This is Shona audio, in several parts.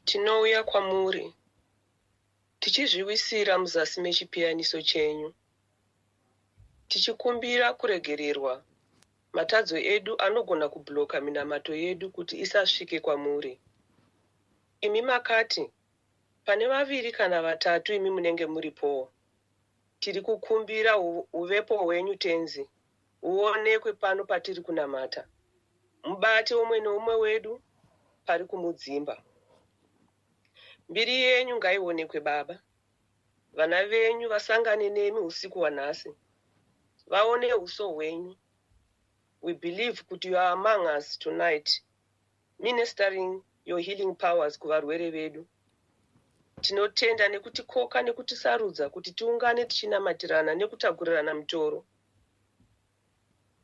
Tinouya kwamuri tichizviwisira muzasi mechipiyaniso chenyu, tichikumbira kuregererwa matadzo edu anogona kubloka minamato yedu kuti isasvike kwamuri. Imi makati pane vaviri kana vatatu imi munenge muripowo. Tiri kukumbira uvepo hwenyu Tenzi huonekwe pano patiri kunamata. Mubate umwe neumwe wedu pari kumudzimba. Mbiri yenyu ngaionekwe Baba. Vana venyu vasangane nemi usiku hwanhasi. Vaone uso hwenyu. We believe kuti you are among us tonight, ministering your healing powers kuvarwere vedu. Tinotenda nekutikoka nekutisarudza kuti tiungane tichinamatirana nekutakurirana mitoro.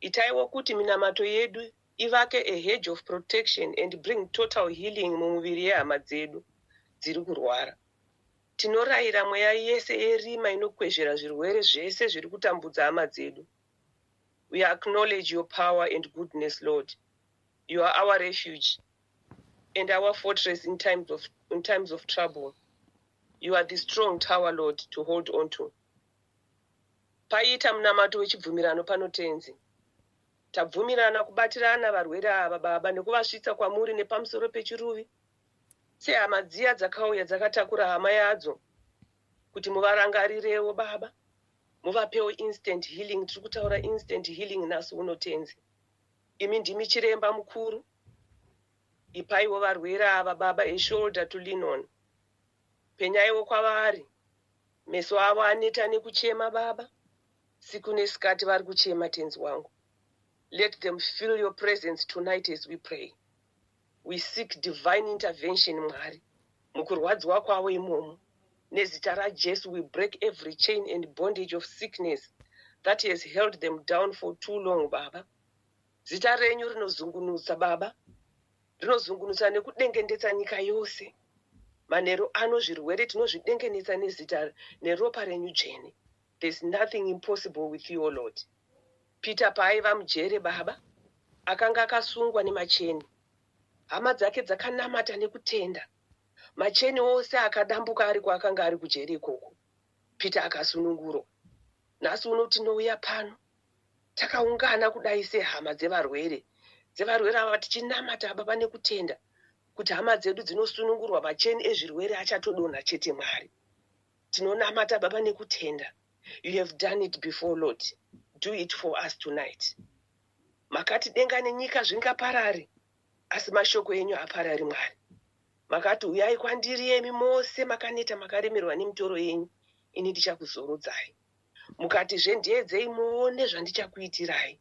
Itaiwo kuti minamato yedu ivake a hedge of protection and bring total healing mumuviri yehama dzedu dziri kurwara. Tinorayira mweya yese yerima inokwezvera zvirwere zvese zviri kutambudza hama dzedu. We acknowledge your power and goodness, Lord. You are our refuge and our fortress in times of trouble. You are the strong tower, Lord, to hold on to. Paita munamato wechibvumirano pano, Tenzi. Tabvumirana kubatirana varwere ava, Baba, nekuvasvitsa kwamuri nepamusoro pechiruvi, sehama dziya dzakauya dzakatakura hama yadzo, kuti muvarangarirewo, Baba, muvapewo instant healing. Tiri kutaura instant healing nhasi uno, Tenzi. Imi ndimi chiremba mukuru. Ipaiwo varwere ava, Baba, a shoulder to lean on. Penyaiwo kwavari. Meso avo aneta nekuchema, Baba. Siku nesikati vari kuchema, Tenzi wangu. Let them feel your presence tonight as we pray. We seek divine intervention, Mwari, mukurwadziwa kwavo imomo. Nezita raJesu, we break every chain and bondage of sickness that has held them down for too long. Baba, zita renyu rinozungunutsa, Baba, rinozungunutsa nekudengendetsa nyika yose. Manheru ano zvirwere tinozvidengenetsa nezita neropa renyu dzvene. There's nothing impossible with you, O Lord. Peter paaiva mujere, Baba, akanga akasungwa nemacheni. Hama dzake dzakanamata nekutenda, macheni ose akadambuka ari kwaakanga ari kujeri ikoko. Peter akasunungurwa. Nhasi uno tinouya pano takaungana kudai sehama dzevarwere ava, tichinamata, Baba, nekutenda kuti hama dzedu dzinosunungurwa, macheni ezvirwere achatodonha chete. Mwari, tinonamata, Baba, nekutenda. You have done it before, Lord. Do it for us tonight. Makati denga nenyika zvingaparare, asi mashoko enyu haparari. Mwari, makati, "Uyai kwandiri emi mose makaneta, makaremerwa nemitoro yenyu, ini ndichakuzorodzai." Mukatizve, "Ndiedzei muone zvandichakuitirai."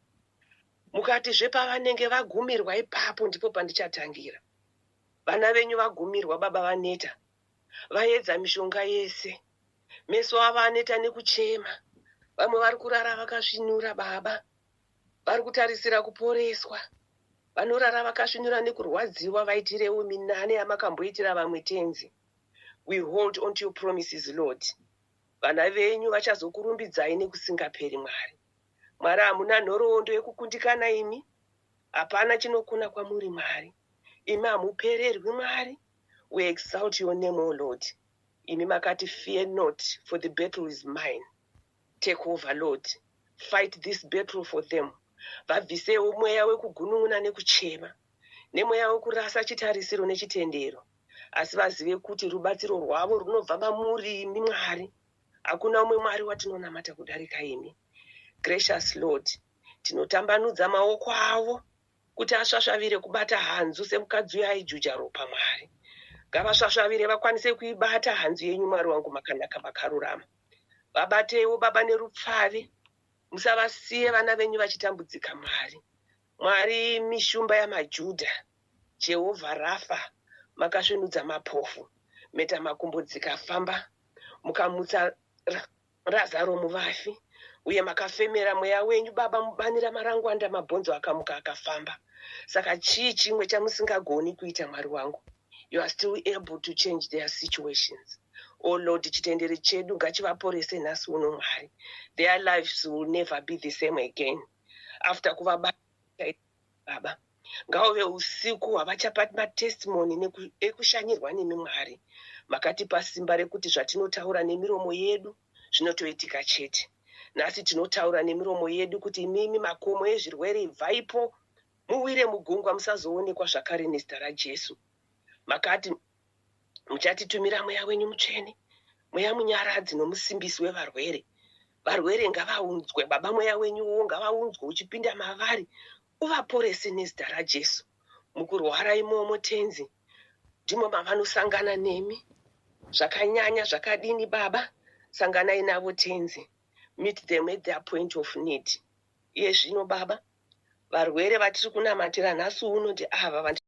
Mukatizve, "Pavanenge vagumirwa ipapo ndipo pandichatangira." Vana venyu vagumirwa, Baba, vaneta, vaedza mishonga yese, meso avo aneta nekuchema. Vamwe vari kurara vakasvinura, Baba, vari kutarisira kuporeswa, vanorara vakasvinura nekurwadziwa. Vaitirewo minane yamakamboitira vamwe, Tenzi. We hold on to your promises, Lord. Vana venyu vachazokurumbidzai nekusingaperi. Mwari, Mwari, hamuna nhoroondo yekukundikana imi. Hapana chinokuna kwamuri, Mwari. Imi hamupererwi, Mwari. We exalt your name, O Lord. Imi makati, "Fear not, for the battle is mine." Take over, Lord. Fight this battle for them. Vabvisewo mweya wekugunun'una nekuchema nemweya wekurasa chitarisiro nechitendero, asi vazive kuti rubatsiro rwavo runobva mamuri imi, Mwari. Hakuna umwe Mwari watinonamata kudarika imi. Gracious Lord, tinotambanudza maoko avo kuti asvasvavire kubata hanzu semukadzi uyo aijuja ropa. Mwari, ngavasvasvavire vakwanise kuibata hanzu yenyu. Mwari wangu, makanaka, makarurama. Vabateiwo, Baba, nerupfave. Musavasiye vana venyu vachitambudzika. Mwari, Mwari, mishumba yamaJudha, Jehovha Rafa, makasvinudza mapofu, mheta makumbo dzikafamba, mukamutsa Razaro muvafi, uye makafemera mweya wenyu, Baba, mubani ramarangwanda, mabhonzo akamuka akafamba. Saka chii chimwe chamusingagoni kuita, Mwari wangu? You are still able to change their situations, oh Lord. Chitendere chedu ngachivaporese nhasi uno, Mwari. Their lives will never be the same again after kuvabata, Baba. Ngauve usiku hwavachapa matestimony ekushanyirwa nemi Mwari. Makatipa simba rekuti zvatinotaura nemiromo yedu zvinotoitika chete. Nhasi tinotaura nemiromo yedu kuti imimi makomo ezvirwere ibvaipo muwire mugungwa musazoonekwa zvakare nezita raJesu. Makati muchatitumira mweya wenyu mutsvene, mweya munyaradzi nomusimbisi wevarwere. Varwere ngavaunzwe, Baba mweya wenyuwo ngavaunzwe uchipinda mavari uvaporese nezita raJesu. Mukurwara imomo Tenzi ndimo mavanosangana nemi zvakanyanya zvakadini Baba sanganai navo Tenzi meet them at their point of need. Iye zvino Baba varwere vatiri kunamatira nhasi uno ndeava.